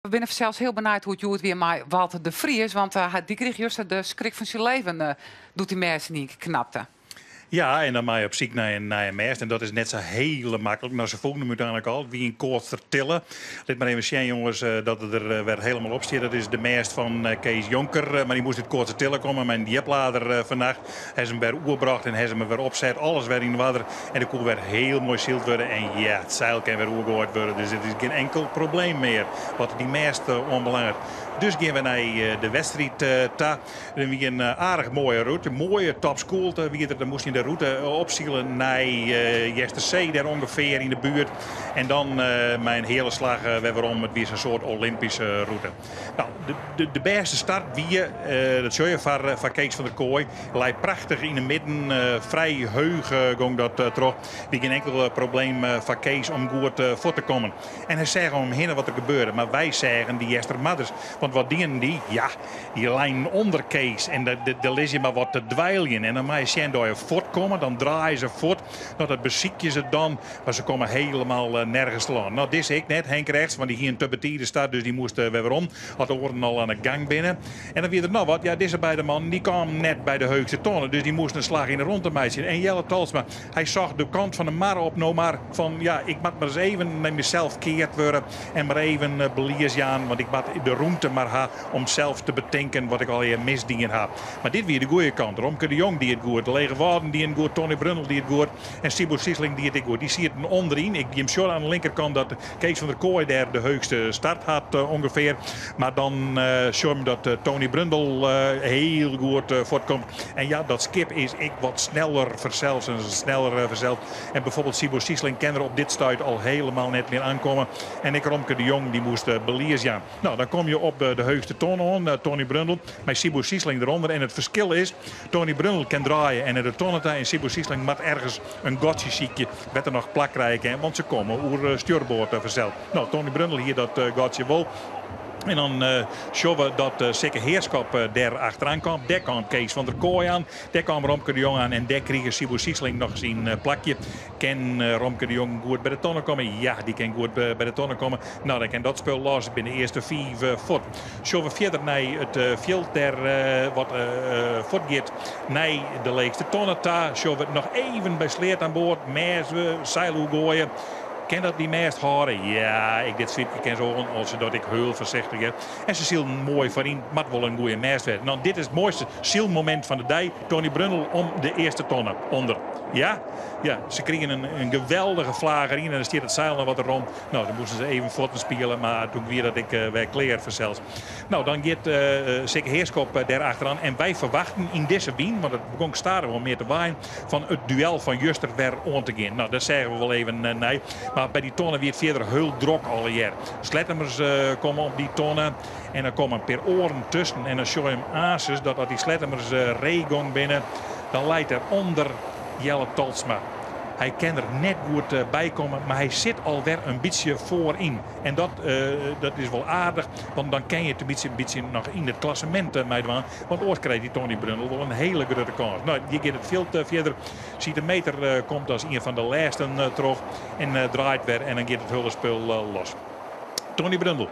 We binne fansels hiel benijd hoe't it hjoed wie mei Walter de Vries, want dy krige juster de skrik fan syn leven doe't dy mêst yn ien kear knapte. Ja, en dan moatte je op syk nei in nije mêst. En dat is net sa hiele maklik. No, se fûnen him úteinlik al. It wie yn Koatstertille. Lit mar even sjen, jonges, dat it der wer hielendal op stiet. Dat is de mêst fan Kees Jonker. Mar dy moast út Koatstertille komme mei in djiplader fannacht. Ha se him wer oerbrocht en ha se him wer opset. Alles wer yn oarder. En der koe wer hiel moai syld wurde. En ja, it seil kin wer oergoaid wurde. Dus it is gjin inkel probleem mear wat dy mêst oanbelanget. Dus gean we nei de wedstriid ta. Der wie in aardich moaie rûte. Moaie topskûlte wie der. Dan moast je de rûte opsile nei Eastersee, dêr ûngefear yn de buert. En dan mei in heale slach wer werom. It wie sa'n soart Olympyske rûte. No, de bêste start wie, dat sjoch je foar Kees van der Kooi. Lei prachtich yn 'e midden, frij heech gong dat troch. Wie gjin inkel probleem foar Kees om goed fuort te kommen. En hy seach om him hinne wat der gebeurde. Mar wy seagen dy Eastermarders. Want wat dienen dy? Ja, dy leinen ûnder Kees. En dêr lizze je mar wat te dweiljen. En dan mei je sjen dat je fuortkomme. Dan draaie se fuort. No, dat besykje se dan. Mar se komme hielendal nergens telâne. No, dizze ek net, Henk Regts, want dy hie in te betide start, dus dy moast wer werom as de oaren al oan 'e gang binne. En dan wie der noch wat. Ja, dizze beide mannen dy kamen net by de heechste tonne, dus dy moasten in slach yn 'e rûnte meitsjen. En Jelle Tolsma, hy socht de kant fan de mar op no mar fan ja, ik moat mar ris even nei mysels keard wurde en mar even belies jaan, want ik moat de rûnte mar ha om sels te betinken wat ik allegear misdien ha. Mar dit wie de goede kant. Romke de Jong die it goed, de Lege Wâlden dienen goed, Tony Brundel die it goed en Siebo Siesling die it ek goed. Dy sieten ûnderyn. Ik jim sjogge oan de linkerkant dat Kees van der Kooi dêr de heechste start hat ûngefear. Mar dan sjogge we dat Tony Brundel hiel goed fuortkomt. En ja, dat skip is ek wat sneller fansels en sneller fansels. En byfoarbyld Siebo Siesling kin der op dit stuit al hielendal net mear oankomme. En ek Romke de Jong dy moast belies jaan. No, dan komme je op de heechste tonne oan, Tony Brundel, mei Siebo Siesling derûnder. En it ferskil is, Tony Brundel kin draaie en nei de tonne ta en Siebo Siesling moat ergens in gatsje sykje wêr't er noch plak krije kin, want se komme oer stjurboard fansels. No, Tony Brundel hie dat gatsje wol. En dan sjogge we dat Sikke Heerschop dêr achteroan kaam. Dêr kaam Kees van der Kooi oan, dêr kaam Romke de Jong oan en dêr krige Siebo Siesling noch syn plakje. Kin Romke de Jong goed by de tonne komme? Ja, dy kin goed by de tonne komme. No, dan kin dat spul los. Binne de earste fiif fuort. Sjogge we fierder nei it fjild dêr wat fuortgiet nei de leechste tonne ta. Sjogge we noch even by Sleat oan board. Mêst, seil oergoaie. Kin dat dy mêst hâlde? Ja, ek dit swiepke kin se oan, al se docht ek hiel foarsichtich hear. En se silen moai foaryn, moat wol in goede mêst wêze. No, dit is it moaiste sylmomint fan de dei. Tony Brundel om de earste tonne ûnder. Ja, ja, se krigen in geweldige flaach deryn en dan stiet it seil noch wat derom. No, dan moasten se even fuotten spiele, mar doe wie dat ek wer klear fansels. No, dan giet Sikke Heerschop dêr achteroan en wy ferwachten yn dizze wyn, want it begûn stadichoan mear te waaien, fan it duel fan juster wer oan te gean. No, dat seagen we wol even nei. Mar by dy tonne wie it fierder hiel drok allegear. Sleattemers komme op dy tonne en dan komme in pear oaren tusken en dan sjogge je him aansens dat as dy Sleattemers ree gong binne, dan leit der ûnder Jelle Tolsma. Hy kin der net goed by komme, mar hy sit alwer in bytsje foaryn. En dat is wol aardich, want dan kin je it in bytsje noch yn it klassemint meidwaan. Want oars krijt dy Tony Brundel wol in hiele grutte kâns. No, hjir giet it fjild fierder. Siete Meeter komt as ien fan de lêsten troch en draait wer en dan giet it hiele spul los. Tony Brundel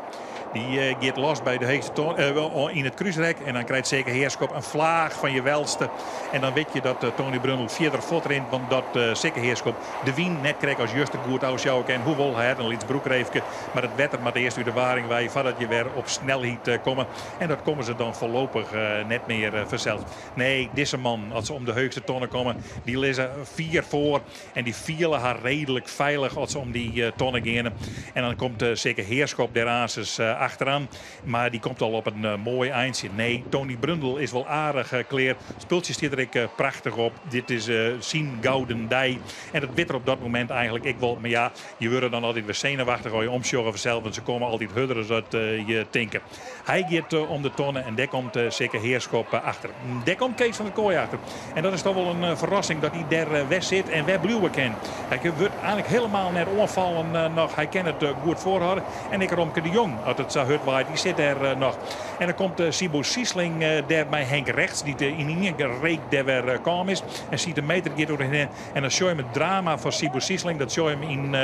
dy giet los by de heechste ton, yn it krúsrek en dan krijt Sikke Heerschop in flaach fan je welste. En dan wit je dat Tony Brundel fierder fuortrint, want dat Sikke Heerschop de wyn net krekt as juster goed ôfsjouwe kin. Hoewol, hy hat in lyts broekreefke, mar it wetter moat earst út de waring wei foardat je wer op snelheid komme. En dat komme se dan foarlopich net mear fansels. Nee, dizze man, as se om de heechste tonne komme, dy lizze fier foar. En dy fiele har reedlik feilich as se om dy tonne geane. En dan komt Sikke Heerschop dêr aansens achteroan. Mar dy komt al op in moai eintsje. Nee, Tony Brundel is wol aardich klear. Spultsje stiet der ek prachtich op. Dit is syn gouden dei. En dat wit er op dat momint eigenlik ek wol. Mar ja, je wurde dan altyd wer senuwachtich as je omsjogge fansels, want se komme altyd hurder as dat je tinke. Hy giet om de tonne en dêr komt Sikke Heerschop achter. Dêr komt Kees van der Kooi achter. En dat is toch wol in ferrassing dat hy dêr wer sit en wer bliuwe kin. Hy wurdt eigenlik hielendal net oanfallen noch. Hy kin it goed foarhâlde. En ek Romke de Jong, as it it sa hurd waait. Dy sit dêr noch. En dan komt Siebo Siesling dêr mei Henk Rechts, dy't yn ien reek dêr wer kaam is. En siet in meter giet oer hinne. En dan sjoch je it drama fan Siebo Siesling. Dat sjoch je yn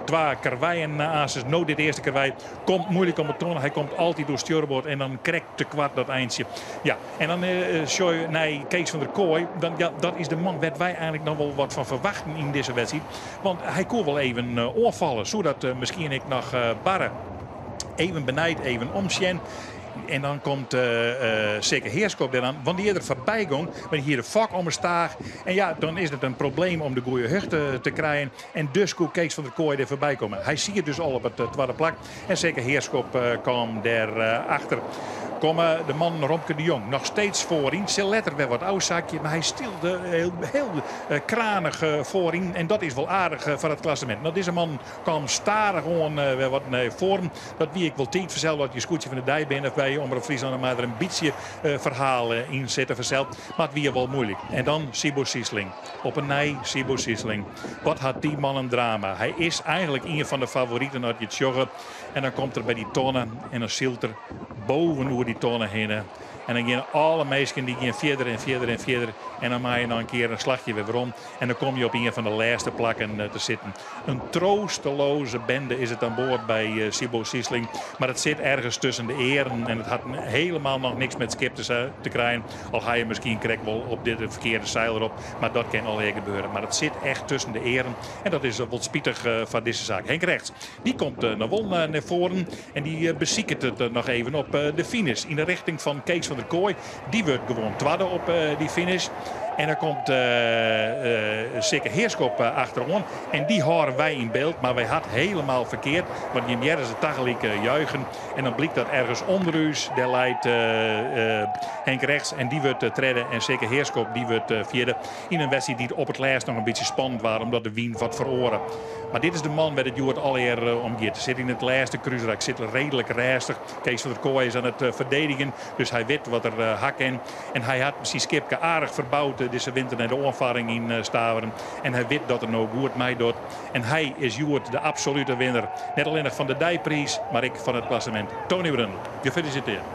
twa karweien aansens. No dit earste karwei komt moeilik om it toanen. Hy komt altyd oer stjoerboard en dan krekt te koart dat eintsje. Ja, en dan sjoch je nei Kees van der Kooi. Dan, ja, dat is de man wêr't wy eigentlik noch wol wat fan ferwachten yn dizze wedstriid. Want hy koe wol even oanfalle. Soe dat miskien ek noch barre? Even benijd, even omsjen. En dan komt Sikke Heerschop der dan, want dy is der foarby gong, mar hie de fok om 'e staach. En ja, dan is it in probleem om de goede hichte te krijen. En dus koe Kees van der Kooi der foarby komme. Hy siet dus al op it twadde plak. En Sikke Heerschop kaam dêr achter. Komme de man Romke de Jong noch steeds foaryn. Sil letter wer wat ôfsakje, mar hy stylde hiel, hiel kranich foaryn. En dat is wol aardich foar it klassemint. No, dizze man kaam stadichoan wer wat nei foaren. Dat wie ek wol tiid fansels dat je skûtsje fan de dei binne by Omrop Fryslân en mar der in bytsje ferhaal yn sitte fansels. Mar it wie wol muoilik. En dan Siebo Siesling. Op 'e nij Siebo Siesling. Wat hat dy man in drama. Hy is eigentlik ien fan de favoriten as je it sjogge. En dan komt er by dy tonne en dan sylt er boven oer dy tonne hinne. En dan geane alle minsken dy geane fierder en fierder en fierder. En dan mei je noch in kear in slachje wer werom. En dan komme je op ien fan de lêste plakken te sitten. In troosteloze bende is it oan board by Siebo Siesling. Mar it sit ergens tusken de earen en it hat hielendal noch niks mei it skip te krijen. Al ha je miskien krekt wol op dit ferkearde seil derop. Mar dat kin allegear gebeure. Mar it sit echt tusken de earen. En dat is wol spitich foar dizze saak. Henk Rechts, dy komt noch wol nei foaren. En dy besiket it noch even op de finish. Yn de rjochting fan Kees van der Kooi. Dy wurdt gewoan twadde op dy finish. En dan komt Sikke Heerschop achteroan. En dy hâlde wy yn byld, mar wy ha it hielendal ferkeard. Want jim hearre se tagelyk juichen. En dan blykt dat ergens ûnder ús, dêr leit Henk Rechts. En dy wurdt tredde. En Sikke Heerschop dy wurdt fjirde. Yn in wedstriid dy't op it lêst noch in bytsje spannend waard, omdat de wyn wat feroare. Mar dit is de man wêr't it hjoed allegear om giet. Sit yn it lêste krúsrak, sit reedlik rêstich. Kees van der Kooi is oan it ferdedigjen, dus hy wit wat er ha kin. En hy hat syn skipke aardich ferboud dizze winter nei de oanfarring yn Staveren. En hy wit dat er no goed meidocht. En hy is hjoed de absolute winner. Net allinnich fan de deipriis, mar ek fan it klassemint. Tony Brundel, gefelisitearre.